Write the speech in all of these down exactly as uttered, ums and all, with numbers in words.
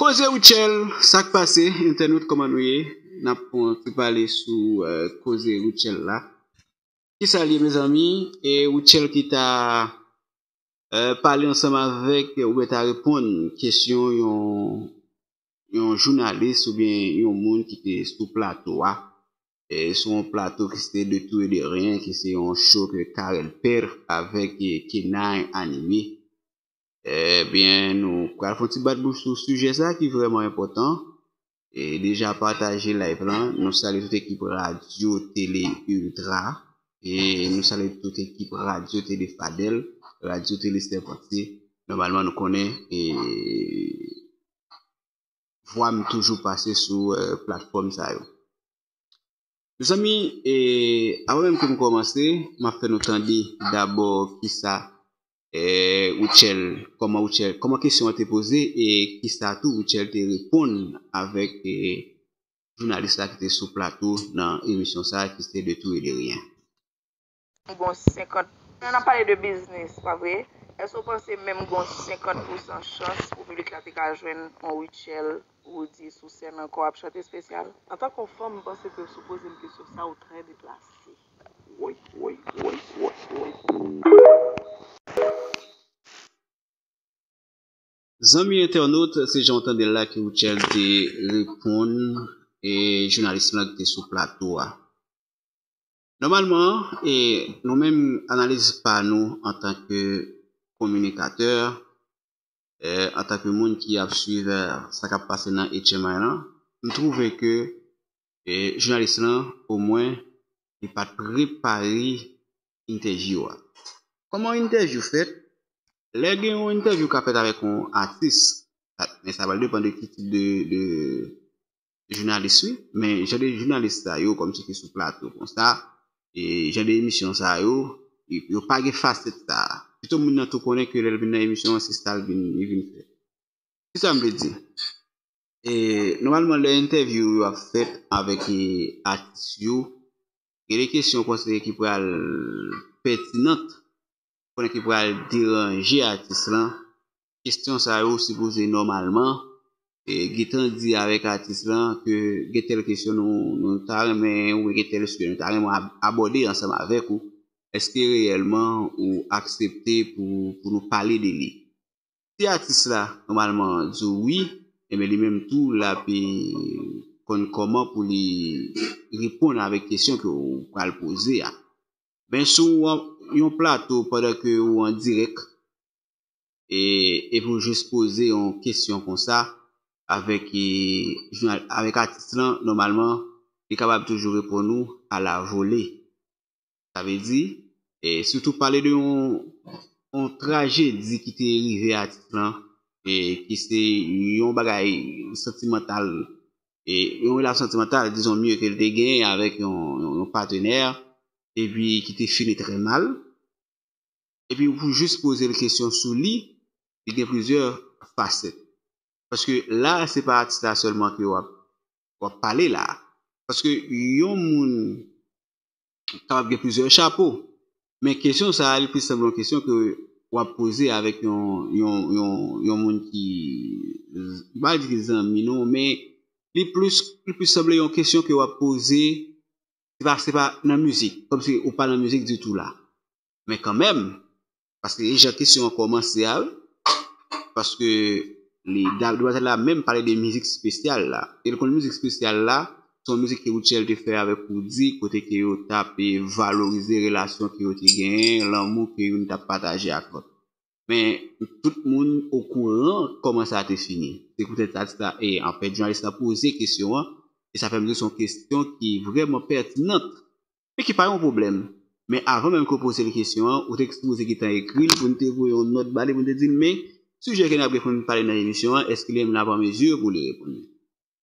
Koze Rutshelle, sa k pase, entènot, kòman nou ye? N ap pran ti pale sou eh, koze Rutshelle la. Kisa l ye, mezanmi? E Rutshelle ki ta eh, pale ansanm avèk, oubyen ta reponn kesyon yon, yon jounalis oubyen yon moun ki te sou plato a. E sou yon plato ki se de Tout et de Rien, ki se yon show ke Carel Père avèk eh, Kenay anime. Ebyen, nou pral fè yon ti bat bouch sou sijè sa ki vrèman enpòtan. E deja pataje live lan. Nou salye tout ekip Radyo Tele Ultra. E nou salye tout ekip Radyo Tele Fadèl, Radyo Tele Sèpantye. Nòmalman, nou konnen e vwa m toujou pase sou eh, platfòm sa yo. Mezanmi, e, avan menm ke m kòmanse, m ap fè nou tande dabò kisa eh, Rutshelle, kòman Rutshelle, kòman kesyon an te poze e kisa tou Rutshelle te reponn avèk eh, jounalis la ki te sou plato nan emisyon sa a ki se De Tout et de Rien. M gon senkant. Lè n ap pale de biznis, pa vre? Èske w panse menm gon senkant pousan chans pou piblik la te ka jwenn yon Rutshelle Roody sou sèn ankò ap chante espesyal? Antanke yon fanm, m panse ke si w poze m kesyon sa, ou trè deplase. Woy, woy, woy, woy, woy. Zanmi entènot, se jan w tande l la ke Rutshelle te reponn e jounalis lan ki te sou plato a. Nòmalman, e nou menm analiz pa nou antanke kominikatè, eh, antanke moun ki ap swiv eh, sa k ap pase nan H M I lan, m twouve ke eh, jounalis lan, omwen, li pa t prepare entèvyou a. Kòman yon entèvyou fèt? Lè gen yon entèvyou k ap fèt avèk yon atis, sa- men sa pral depann de ki tip de, de jounalis, wi. Men jan de jounalis sa yo, kòmsi ki sou plato konsa, e jan de emisyon sa yo, yo pa gen fasèt sa a. Pito moun nan tou konnen ke lè l vin nan emisyon an, se sa l vin, li vin fè. Kisa m vle di? E, nòmalman, lè entèvyou yo ap fèt avèk e, atis yo, gen de kesyon konsa ki pral pètinant, konnen ki pral deranje atis lan. Kesyon sa yo sipoze nòmalman e, gentan di avèk atis lan ke gen tèl kesyon nou, nou ta renmen, ou gen tèl sijè nou ta renmen ab- abòde ansanm avèk ou. Èske reyèlman ou aksepte pou, pou nou pale de li? Si atis la, nòmalman, di w wi, ebyen li menm tou, l ap e, konn kòman pou li reponn avèk kesyon ke w pral poze a. Men si w an- yon plato pandan ke ou an dirèk, e, epi w jis poze yon kesyon konsa avèk, e, jounal- avèk atis lan, nòmalman, li kapab toujou reponn ou a la volée. Sa vle di, e, sitou pale de yon, yon trajedi ki te rive atis lan, e, ki se yon bagay santimantal, e, yon relasyon santimantal, dizon mye, ke l te genyen avèk yon, yon, yon patenè, epi ki te fini trè mal. Epi pou jis poze l kesyon sou li, li gen plizyè fasèt. Paske la, se pa atis la sèlman ke w ap, w ap pale la. Paske yon moun kapab gen plizyè chapo. Men kesyon sa a, li plis sanble yon kesyon ke w ap poze avèk yon, yon, yon, yon moun ki, m pa di ki zanmi non, men li plis, li plis sanble yon kesyon ke w ap poze, se pa, se pa nan mizik, kòmsi ou pa nan mizik ditou la. Men kanmenm, paske e jan kesyon an kòmanse a, wi. Paske li, da- demwazèl la menm pale de mizik espesyal la. E l konn mizik espesyal la, se yon mizik ke Rutshelle te fè avèk Roody, kote ke yo t ap e, valorize relasyon ke yo te genyen, lanmou ke youn t ap pataje ak lòt. Men tout moun okouran kòman sa te fini. Se poutèt sa, sa e, anfèt, jounalis la poze kesyon an, e sa fè m di se yon kesyon ki vrèman pètinant. Men ki pa yon pwoblèm. Men avan menm ke w poze l kesyon an, ou te sipoze gentan ekri l pou n te voye yon nòt ba li pou n te di l, men sijè ke n ap gen pou n pale nan emisyon an, èske li menm l ap an mezi pou li reponn li?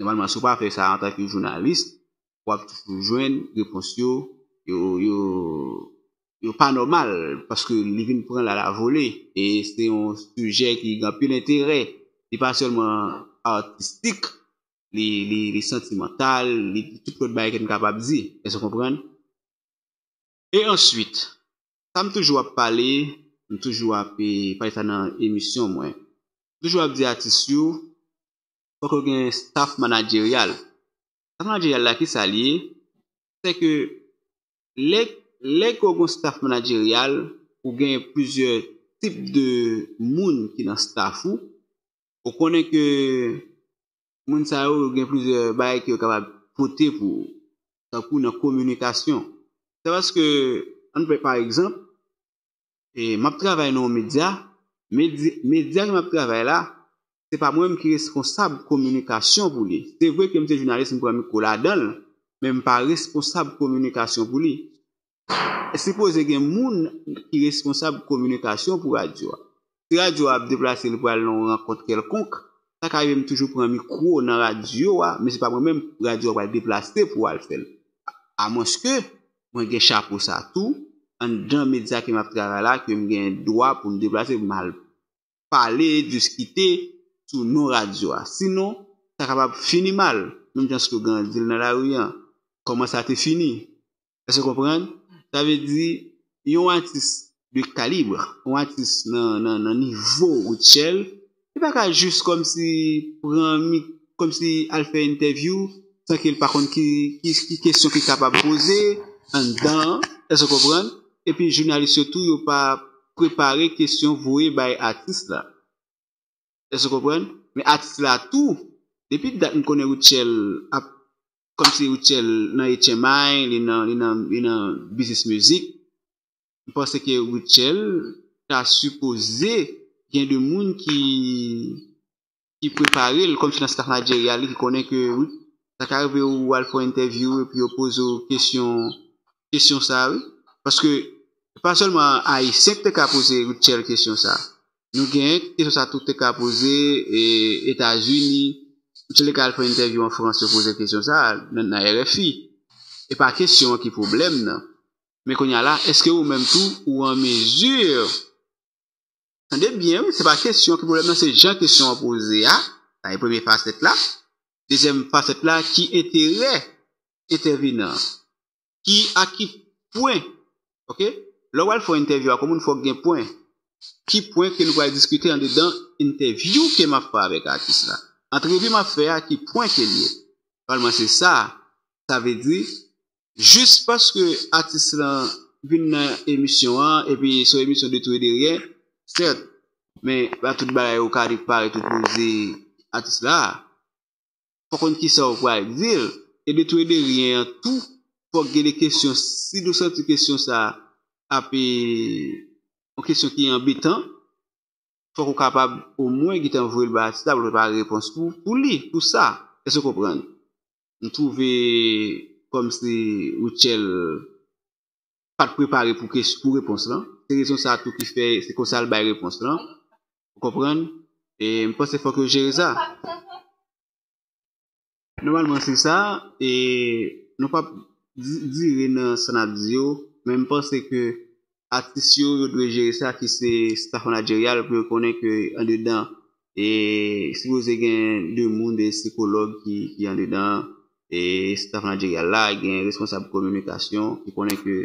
Nòmalman, si w pa fè sa antanke jounalis, w ap toujou jwenn repons yo, yo, yo, yo pa nòmal, paske li vin pran l a la volée, e se yon sijè ki gen anpil enterè, li pa sèlman atistik, li, li, li santimantal, li tout lòt bagay ke n kapab di. Èske w konprann? E answit, sa m toujou ap pale, m toujou ap e, pale sa nan emisyon mwen. M toujou ap di atis yo, fòk yo gen staff managerial. Staff managerial la, ki sa l ye? Se ke lè, lè ke w gen staff managerial, ou gen plizyè tip de moun ki nan staff ou, ou konnen ke moun sa yo gen plizyè bagay ke yo kapab pote pou ou, tankou nan kominikasyon. Se paske, ann pran pa egzanp, e m ap travay nan yon medya, medya, medya ke m ap travay la, se pa mwen menm ki responsab kominikasyon pou li. Se vre ke m se jounalis, m pran mikwo ladan l, men m pa responsab kominikasyon pou li. Sipoze gen moun ki responsab kominikasyon pou radyo a. Si radyo a ap deplase l pou al nan yon rankont kèlkonk, sa ka rive m toujou pran mikwo nan radyo a, men se pa mwen menm radyo a pral deplase pou al fè l. Amwenske mwen gen chapo sa tou, anndan medya ke m ap travay la, ke m gen dwa pou m deplase, pou m al pale, diskite sou non radyo a. Sinon, sa kapab fini mal, menm jan slogan an di l nan lari an. Kòman sa te fini? Èske w konprann? Sa vle di, yon atis de kalib, yon atis nan, nan, nan nivo Rutshelle, li pa ka jis kòmsi pran mi-, kòmsi al fè entèvyou san ke l pa konn ki, ki, ki kesyon ki kapab poze anndan an. Èske w konprann? Epi jounalis yo tou, yo pa prepare kesyon voye bay atis la. Èske w konprann? Men atis la tou, depi dat m konnen Rutshelle ap, kòmsi Rutshelle nan H M I, li nan, li nan, li nan biznis mizik, m panse ke Rutshelle ta sipoze gen de moun ki, ki prepare l, kòmsi nan staff managerial li, ki konnen ke, wi, sa ka rive ou al fè yon entèvyou epi yo poze w kesyon, kesyon sa, wi. Paske pa sèlman Ayisyen ki te ka poze Rutshelle kesyon sa. Nou gen kesyon sa tou te ka poze, e, Etazini. Rutshelle te ka al fè entèvyou an Frans, yo poze kesyon sa nan, nan R F I. E pa kesyon an ki pwoblèm nan. Men kounye a la, èske ou menm tou, ou an mezi, tande byen, wi, se pa kesyon ki pwoblèm nan, se jan kesyon an poze a. Sa e premye fasèt la. Dezyèm fasèt la, ki enterè entèvenan an? Ki, a ki pwen, oke? Lè w al fè entèvyou ak yon moun, fòk gen pwen. Ki pwen ke nou pral diskite andedan entèvyou ke m ap fè avèk atis la? Antrevi m ap fè a, ki pwen ke l ye? Nòmalman, se sa. Sa vle di, jis paske atis lan vin nan emisyon an, epi se yon emisyon de tou e de ryen, sèt, men pa tout bagay ou ka parèt ou poze atis la. Fò konn kisa ou pral di l. E de tou e de ryen an tou, fòk gen de kesyon, si nou santi kesyon sa ap, e, yon kesyon ki anbetan, fòk ou kapab omwen gentan voye l bay atis la pou l prepare repons pou, pou li, pou sa. Èske w konprann? M twouve kòmsi Rutshelle pa t prepare pou kes-, pou repons lan. Se rezon sa a tou ki fè, se konsa l bay repons lan. Ou konprann? E m panse fòk yo jere sa. Nòmalman, se sa. E nou p ap di-, dire nan sa n ap di yo, men m panse ke atis yo, yo dwe jere sa ki se staff managerial pou yo konnen ke andedan, e sipoze gen de moun, de sikològ ki, ki andedan, e staff managerial la, gen responsab kominikasyon ki konnen ke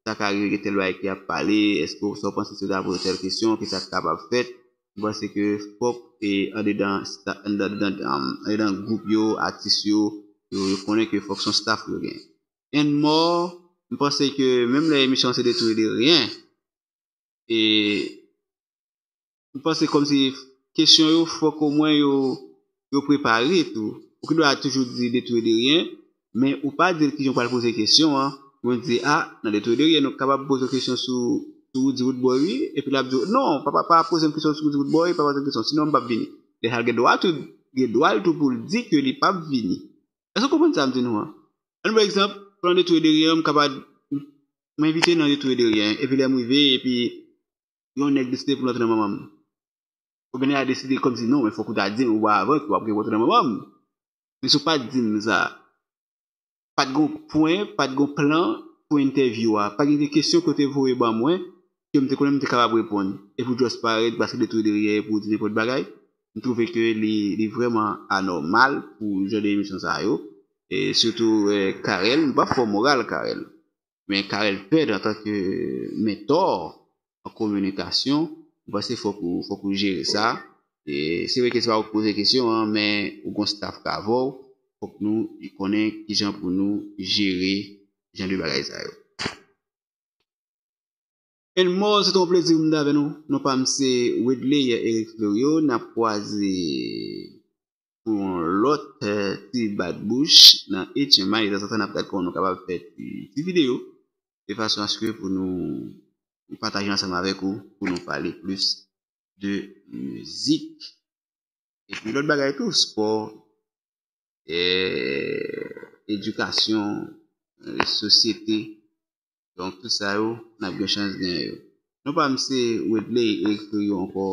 sa ka rive gen tèl bagay ki ap pale, èske w, sa w panse si w ta poze tèl kesyon, ki sa k kapab fèt? M panse ke fòk, e, andedan sta-, andedan, andedan, um, andedan gwoup yo, atis yo, yo, yo konnen ke fòk se yon staff yo gen. And more, m panse ke menm lè emisyon se de tou e de ryen, e m panse kòmsi kesyon yo fòk omwen yo, yo prepare tou. Ou gen dwa toujou di de tou e de ryen, men ou pa di l kijan w pral poze kesyon an. Mwen di, a, nan de tou e de ryen, nou kapab poze w kesyon sou, sou Roody Roodboy, wi, epi l ap di w, non, pa, pa, pa poze m kesyon sou Roody Roodboy, pa poze m kesyon, sinon m p ap vini. Deja l gen dwa tou, gen dwa l tou pou l di ke li p ap vini. Èske w konprann sa m di nou an? Ann pran egzanp, pandan de tou e de ryen, m kapab, m envite nan de tou e de ryen, epi lè m rive, epi yon nèg deside pou l antre nan manman m. Oubyen nèg la deside kòmsi non, men fòk ou ta di m ou avan ke w ap gen pou antre nan manman m. Men si w pa t di m sa, pa t gen pwen, pa t gen plan pou entèvyou a, pa t gen kesyon ke w te voye ban mwen, ke m te konnen m te kapab reponn. E pou w just parèt, paske de tou e de ryen, pou w di nenpòt bagay, m twouve ke li, li vrèman anòmal pou jan de emisyon sa yo. E sitou, e, Carel, m p ap fè w moral, Carel. Men Carel Pedre, antanke mentò an kominikasyon, m panse fòk ou, fòk ou jere sa. E, se vre ke se pa ou k poze kesyon an, men ou gon staff k avè w, fòk nou konnen kijan pou nou jere jan de bagay sa yo. Elmore, se te yon plezi pou m te avè nou. Non pa m se Wedley Eric Fleuriot. N ap kwaze pou yon lòt, eh, ti bat bouch nan H M I. Tanzantan, n ap gad kòman nou kapab fè ti, ti videyo de fason aske pou nou, nou pataje ansanm avèk ou, pou nou pale plis de mizik. Epi lòt bagay tou, spò, eh, edikasyon, eh, sosyete. Donk, tout sa yo, n ap gen chans genyen yo. Non pa m se Wedley Eric Fleuriot ankò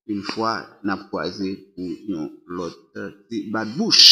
yon fwa, n ap kwaze pou yon lòt, eh, ti bat bouch.